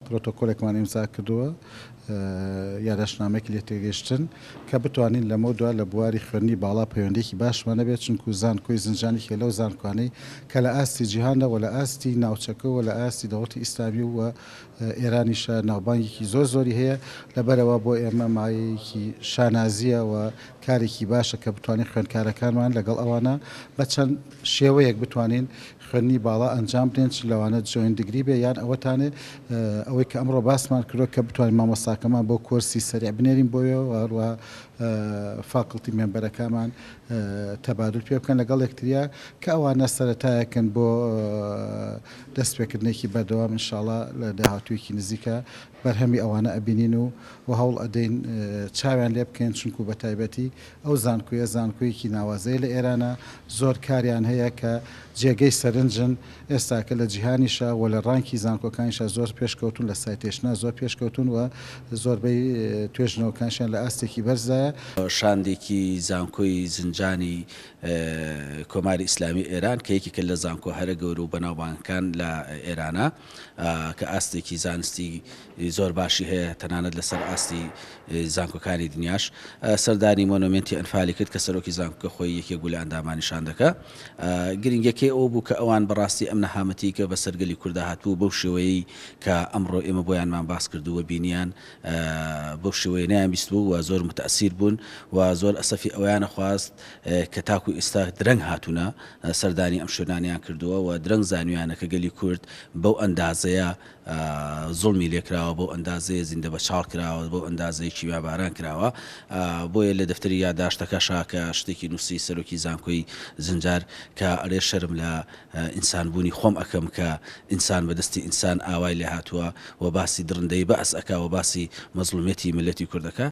پرۆتۆکۆلێکمان ئیمزا کردووە، یاداشتنامەیەکی لێتێگەیشتن کە بتوانین لەمەودوا لە بواری خوێندنی باڵا پەیوەندییەکی باشمان هەبێت، چونکو زانکۆی زنجان یەکێکە لەو زانکۆانەی کە لە ئاستی جیهاندا و لە ئاستی ناوچەکە و لە ئاستی دەوڵەتی ئیسلامی و ئێرانیشا ناوبانگێکی زۆر زۆری هەیە، لەبەرئەوە بۆ ئێمە مایەیەکی شانازییە و کارێکی باشە کە بتوانین خوێندکارەکانمان لەگەڵ ئەوانە بە چەند شێوەیەک بتوانین خوێندنی باڵا ئەنجام بدەین چ لەوانە joint degree بێ یان ئەوەتانێ ئەوەی کە ئەمڕۆ باسمان کردوە کە بتوانین مامۆستاکەمان بۆ کۆرسی سەریع بنێرین بۆیە و هەروەها faculty member ەکانمان تەبادول پێ بکەن لەگەڵ یەکتریا کە ئەوانە سەرەتایەکن بۆ دەستپێکردنێکی بەردەوام ان شاء اللە لە داهاتوویەکی نزیکا بەرهەمی ئەوانە ئەبینین و و هەوڵ ئەدەین چاویان لێ بکەین چونکو بە تایبەتی ئەو زانکۆیە زانکۆیەکی ناوازەیە لە ئێرانا زۆر کاریان هەیە کە جێگەی سەرنجن ئێستاکە لە جیهانیشا و لە rank ی زانکۆکانیشا زۆر پێشکەوتوون لە citation ا زۆر پێشکەوتوون و زۆربەی توێژینەوەکانیشیان لە ئاستێکی بەرزدایە. شاندێکی زانکۆی زنجانی کۆماری ئیسلامی ئێران کە یەکێکە لە زانکۆ هەرە گەورە و بەناوبانگەکان لە ئێرانە کە ئاستێکی زانستی زۆر باشی هەیە تەنانەت لەسەر ئاستی زانکۆکانی دنیاش سەردانی مۆنۆمێنتی ئەنفالی کرد کە سەرۆکی زانکۆکە خۆی یەکێک بوو لە ئەندامانی شاندەکە. گرنگیەکەی ئەوە بوو کە ئەوان بەڕاستی ئەم نەهامەتیی کە بەسەر گەلی کوردا هاتبوو بەو شێوەیەی کە ئەمڕۆ ئێمە بۆیانمان باس کرد و بینیان بەو شێوەیە نەیانبیستبوو و زۆر موتەئسیر بوون و زۆر ئەسەفی ئەوەیان خواست کە تاکو ئیستا درەنگ هاتوونە سەردانی ئەم شوێنانەیان کردووە و درەنگ زانیویانە کە گەلی کورد بەو ئەندازەیە زوڵمی لێکراوە، بەو ئەندازەیە زیندە بەچاڵ کراوە، بەو ئەندازەیە کیمیاباران کراوە، بۆیە لە دەفتەری یاداشتەکەشا کە شتێکی نووسی سەرۆکی زانکۆی زنجار کە ئەڵێ شەرم لە ئینسان بوونی خۆم ئەکەم کە ئینسان بە دەستی ئینسان ئاوای لێهاتووە و باسی دڕندەیی بەعس ئەکا و باسی مەزڵومیەتی میللەتی کورد ئەکا.